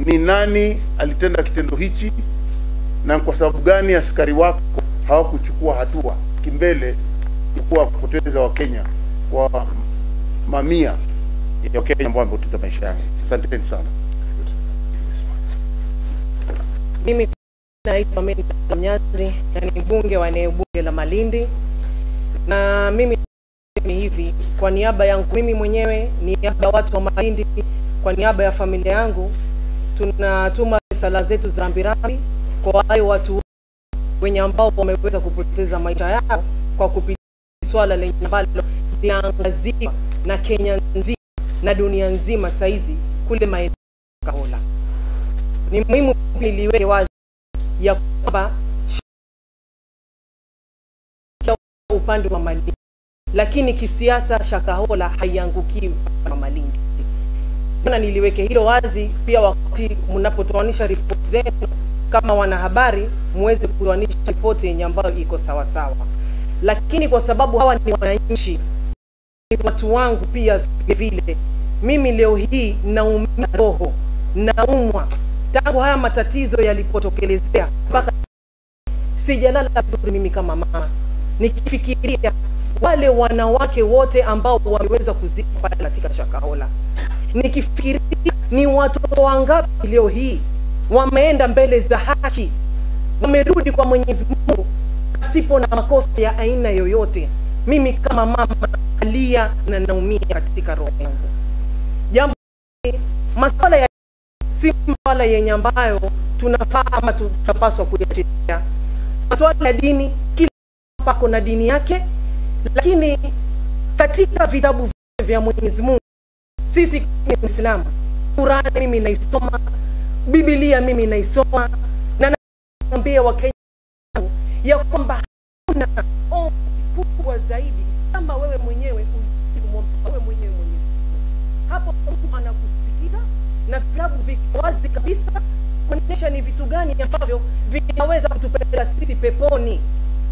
Ni nani alitenda kitendo hichi na kwa sababu gani askari wako hawakuchukua hatua kimbele kwa kupoteza Wakenya, kwa mamia ya Wakenya ambao wamepoteza maisha yao? Asanteni sana. Mimi naitwa Amina Mnyazi na ni mbunge wa eneo bunge la Malindi, na mimi ni hivi, kwa niaba yangu mimi mwenyewe, niaba ya watu wa Malindi, kwa niaba ya familia yangu, tunatuma sala zetu za rambirambi kwa wale watu wenye ambao wameweza kupoteza maisha yao kwa kupitia swala lenye ambalo linaangaziwa na Kenya nzima na dunia nzima saizi kule maeneo ya Shakahola. Ni muhimu niliweke wazi ya kwamba upande wa Malindi, lakini kisiasa Shakahola haianguki upande wa Malindi. Na niliweke hilo wazi pia wakati mnapotoanisha ripoti zenu kama wanahabari, muweze kutoanisha ripoti yenye ambayo iko sawa sawa. Lakini kwa sababu hawa ni wananchi, ni watu wangu pia vile vile, mimi leo hii naumia roho, naumwa tangu haya matatizo yalipotokelezea mpaka sijalala vizuri mimi kama mama, nikifikiria wale wanawake wote ambao wameweza kuzikwa pale katika Shakahola, nikifikiria ni watoto wangapi leo hii wameenda mbele za haki, wamerudi kwa Mwenyezi Mungu pasipo na makosa ya aina yoyote. Mimi kama mama nalia na naumia katika roho yangu. Jambo masuala ya si masuala yenye ambayo tunafaa ama tunapaswa kuyatetea. Masuala ya dini, kila pako na dini yake, lakini katika vitabu vya Mwenyezi Mungu, sisi ni Muislamu, Qur'an mimi naisoma, Biblia mimi naisoma, na naambia Wakenya ya kwamba hakuna ombi kubwa zaidi kama wewe mwenyewe usimwombe wewe mwenyewe Mwenyezi Mungu. Hapo Mungu anakusikiza, na vitabu viko wazi kabisa kuonyesha ni vitu gani ambavyo vinaweza kutupeleka sisi peponi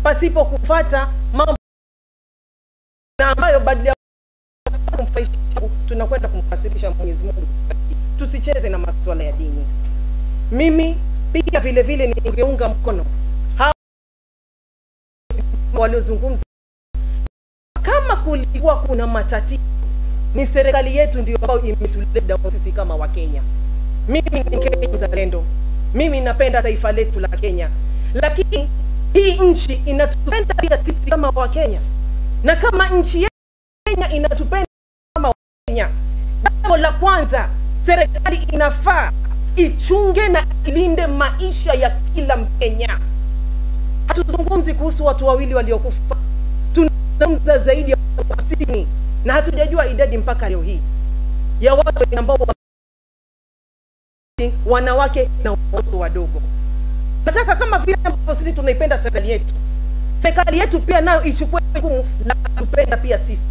pasipo kufuata mambo na ambayo badala ya kumfurahisha tunakwenda kumkasirisha Mwenyezi Mungu. Tusicheze na masuala ya dini. Mimi pia vile vile ningeunga mkono hao waliozungumza. Kama kulikuwa kuna matatizo, ni serikali yetu ndio ambayo imetuleta sisi kama Wakenya. Mimi ni Mkenya mzalendo, mimi napenda taifa letu la Kenya, lakini hii nchi inatupenda pia sisi kama Wakenya, na kama nchi yetu Kenya inatupenda kama Wakenya, jambo la kwanza serikali inafaa ichunge na ilinde maisha ya kila Mkenya. Hatuzungumzi kuhusu watu wawili waliokufa, tunazungumza zaidi ya 50, na hatujajua idadi mpaka leo hii ya watu ambao wanawake na watoto wadogo. Nataka kama vile ambavyo sisi tunaipenda serikali yetu, serikali yetu pia nayo ichukue jukumu la kutupenda pia sisi,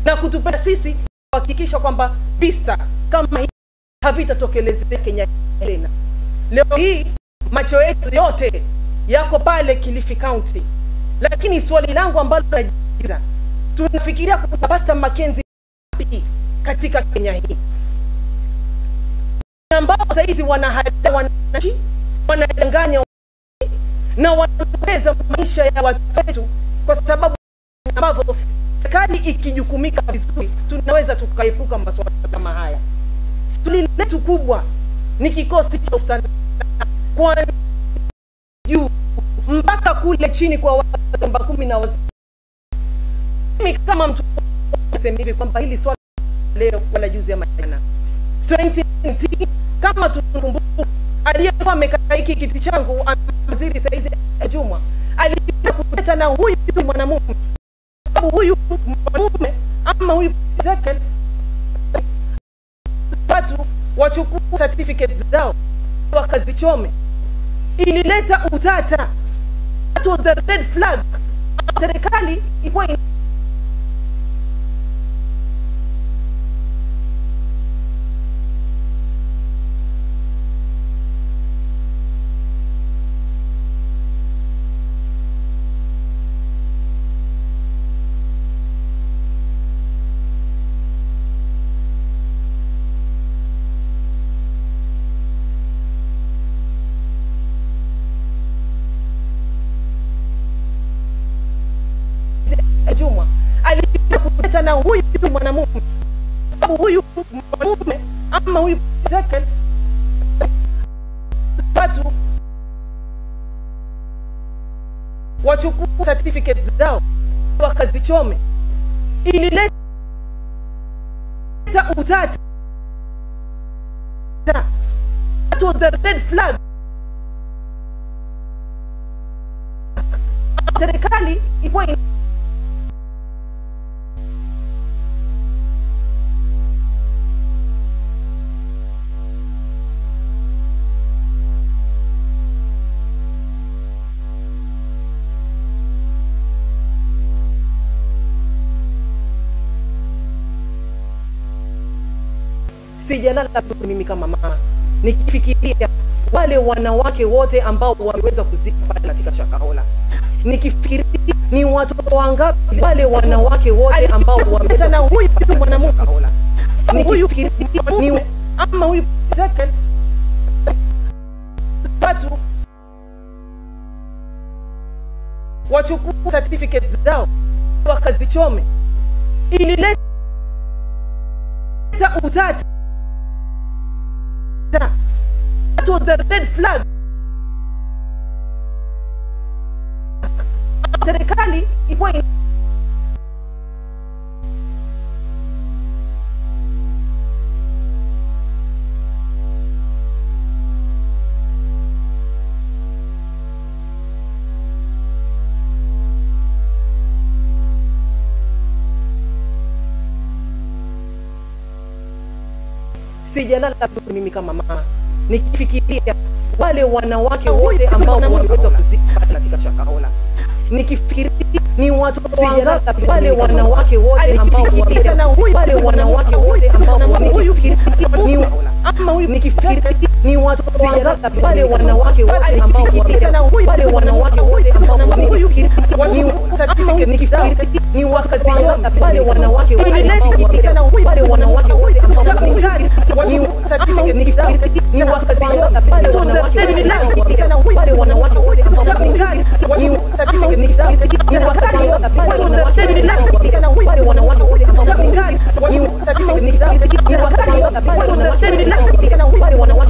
na kutupenda sisi kuhakikisha kwamba visa kama hivi havitatokelezea Kenya tena. Leo hii macho yetu yote yako pale Kilifi County, lakini swali langu ambalo najiuliza, tunafikiria kuna Pastor Mackenzie katika Kenya hii ambao saizi wanahadaa wananchi, wanadanganya na wanapoteza maisha ya watu wetu, kwa sababu ambavyo serikali ikijukumika vizuri tunaweza tukaepuka masuala kama haya. Swali letu kubwa ni kikosi cha usalama kwa juu mpaka kule chini kwa watu 10 na wazee. Mimi kama mtu nasema hivi kwamba hili swala leo wala juzi ama jana 2019, kama tunakumbuka, aliyekuwa amekaa hiki kiti changu waziri saizi Juma alikuja kuleta na huyu mwanamume, sababu huyu mwanamume ama huyu Ezekiel, watu wachukue certificates zao wakazichome, ilileta utata. That was the red flag. Serikali ilikuwa na huyu mwanamume, sababu huyu mwanamume ama huyu Ezekiel watu wachukue certificates zao wakazichome, ilileta utata. That was the red flag. Serikali ilikuwa sijalala vizuri mimi kama mama nikifikiria wale wanawake wote ambao wameweza kuzikwa pale katika Shakahola, nikifikiria ni watoto wangapi wale wanawake wote ambao wameweza na huyu mwanamume, nikifikiria ni ama huyu watu wachukue certificates zao wakazichome, ilileta utata. That was the red flag. Serikali ilikuwa sijalala vizuri mimi kama mama nikifikiria wale wanawake wote ambao wameweza kuzikwa katika Shakahola, nikifikiria ni watoto wangapi wale wanawake wote ambao wameweza na huyu wale wanawake wote ambao nikifikiria ni ama huyu nikifikiria ni watoto wangapi wale wanawake wote ambao wameweza na huyu wale wanawake wote ambao nikifikiria ni ama huyu nikifikiria ni watoto wangapi wale wanawake wote ambao wameweza na huyu wale wanawake wote ambao nikifikiria ni watoto wangapi wale wanawake wote ambao wameweza na huyu wale wanawake wote ambao nikifikiria ni watoto wangapi wale wanawake wote ambao wameweza na huyu wale wanawake wote ambao nikifikiria ni watoto wangapi wale wanawake wote ambao wameweza na huyu wale wanawake